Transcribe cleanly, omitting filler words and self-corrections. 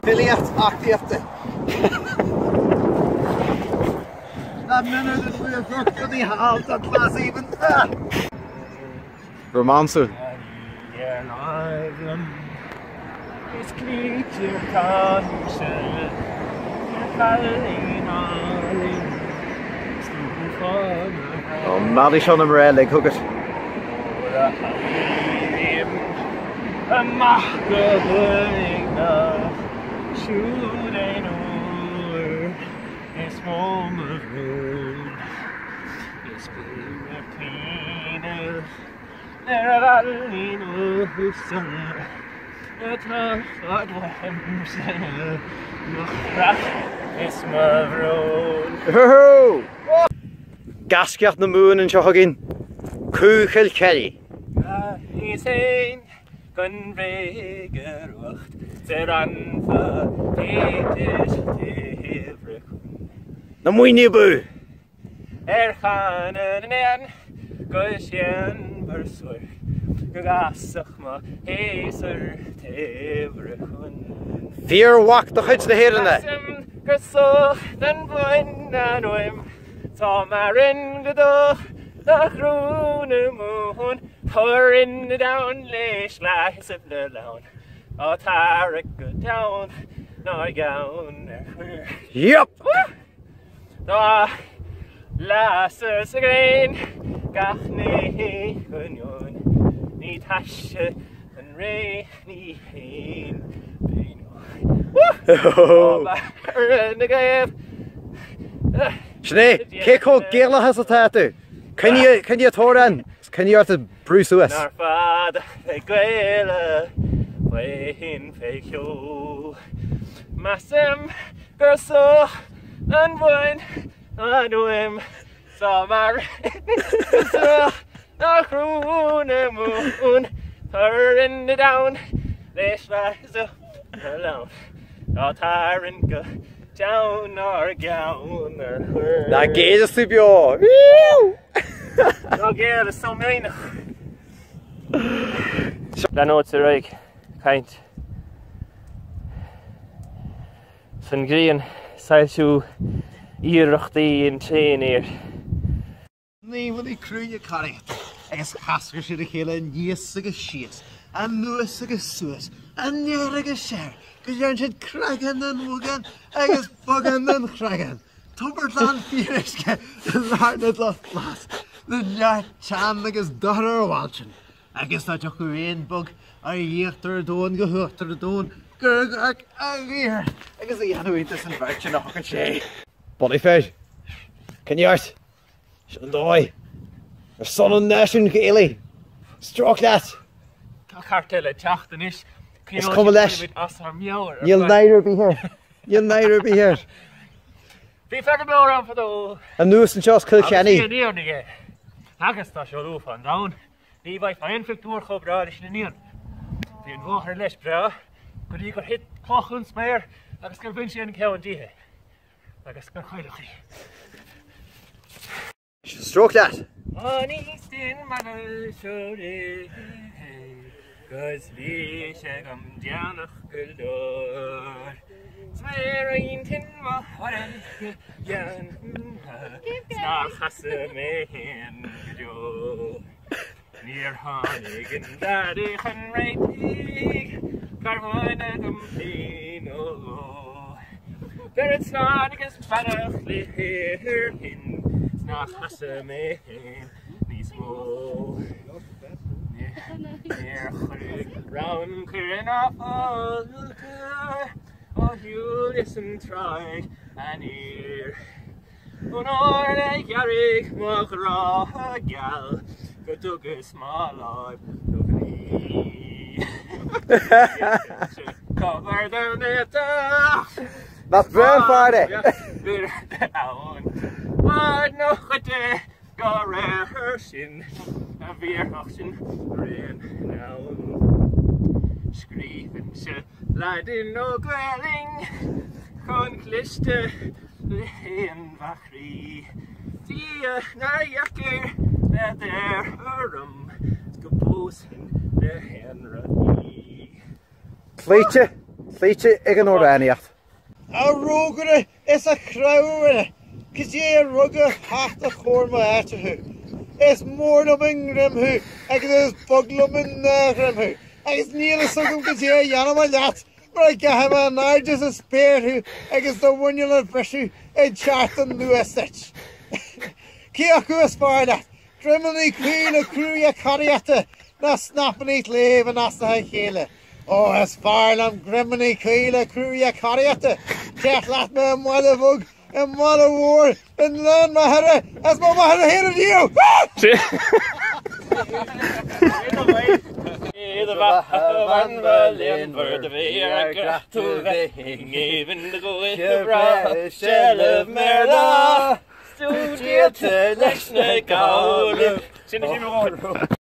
Filíocht aclaíochta. Na mionúir den bhuaidh rudaí thall tá cleas aoibhinn. Rómánsúil. Ó meallfaidh seo na mná uilig chugat. Amach go huaigneach siúd aon uair is mó mo bhrón Is binn ag caoineadh ar a gcailín uasal atá fad uaimse mo chreach is mo bhrón. Gaiscíoch na Mumhan anseo againn, Cú Chill Cheallaigh. Is éin gan bhréig ar uacht ar anfa éidir taobh Na Muimhnigh abú! Ar chanadh na n-éan go séanmhar suairc go gcasfadh mo shéasúr taobh chun. Fíor-mhac de chuid na hÉireann é! Measaim gur sógh don bhuin an uaim Tá maraon go dóch do chrú na Mumhan Torann na dtonn le sleasaibh na lann Á tarrac go teann nár gheann ar chuir. Yep! Dá lasadh sa ghréin gach ní go neoin Ní taise an ré ní haon bhéin Á na gcraobh. Sin é, cé chomh Gaelach is atá tú? Coinnigh an t-amhrán, coinnigh ort ag brú suas. Nár fada fé Gael a bheinn fé cheo. Measaim gur sógh an bhuin an uaim Tá mar na chrú na Mumhan Torann na dtonn le sleasaibh na lann Ná tarraing go teann ár gceann ar chuir. Ná géill is tú beo! Ná géill is tú maoithneach. Leanúint ar aghaidh caint. 'S an ghrian soilsiú iarrachtaí an tséanfhir. Naomhanna cruinne carraigheachta agus chascar siad a chéile aníos agus síos, anuas agus suas, aniar agus soir, go dtearn siad creagán den bhogán agus bogán den chreagán, tobar glan fíoruisce i lár na gcloch glas, le neart teann agus dothar ar mhailtin. Agus dá dtiocfadh éan beag ó íochtar an domhain go huachtar an domhain gur dhorc a ghaoth agus a dhéanfadh iontas an bheirt sin a thiocfadh sé. Bunaigh fir! Coinnigh ort! Sin an dóigh! Ar son an náisiúin Ghaelaigh! Stróic leat! Tá cairt eile ag teacht anois. Is cuma leis! Níl náire ar bith air! Níl náire ar bith air! Bhí feirmeoir ann fadó. Anuas anseo as Cill Chainnigh. Agus bhí iníon aige. Agus dá seoladh an domhan. Ní bhfaighfeá aon phictiúr chomh breá leis an iníon. Bhí an mháthair leis breá go dtí gur thit cloch ón spéir agus gur bhain sé an ceann díthe agus gur cailleadh í. Stróic leat! Aníos den mbaile seo 'gus bhí sé agam déanach go leor. 'S mé ar intinn mo thairge dhéanta 's nár chasa mé féin go deo. Níor tháinig an daidí chun réitigh gar bhain agam féin ó dhó. Beiread slán agus beannacht le haer thinn 's nár chasa mé féin níos mó. Níor chuir rann cuireadh ná fáilte ó shiúil is an tsráid aniar. Ón uair a ghearraigh mo ghrá geal go dtugas mo láimh do mhnaoi. Cogar don éadach. Nach breá an fear é? Bhfad nó chuide go réir sin a bhéarfadh sin raon ann. Scríobhainnse Laidin nó Gaelainn chun cliste le haon mhac rí. Dia nár dheacair bheith daor orm 's go bpósfainn le haon rud í. Cloíte! Cloíte ag an amhránaíocht. A rógaire is a chreamhaire, cad é a rug a theacht os comhair m'áite thú? Is mór liom i ngreim thú agus is bog liom i ndá ghreim thú, agus níl fhios agam cad é a dhéanfaidh mé leat mura gcaithfidh mé in airde sa spéir thú agus do mhuineál a bhriseadh ag teacht anuas duit. Cé acu is fearr leat, Droimeanna caola cruaidhe caraíochta ná snapanna cléibh in easnacha a chéile. Ó, is fearr liom greamanna caola cruaidhe caraíochta. Féach leat mé i mbaile bheag, i mbaile mhór, i ngleann Mhachaire is mo mháthair féin inniu! Do bheatha bhanbha léanmhar do bhí ar gcreach tú bheith i ngéibheann do dhúiche bhreá seilbh mBéarla. Tú díolta leis na Gabhlaibh. Sin é sin mo dhóthain.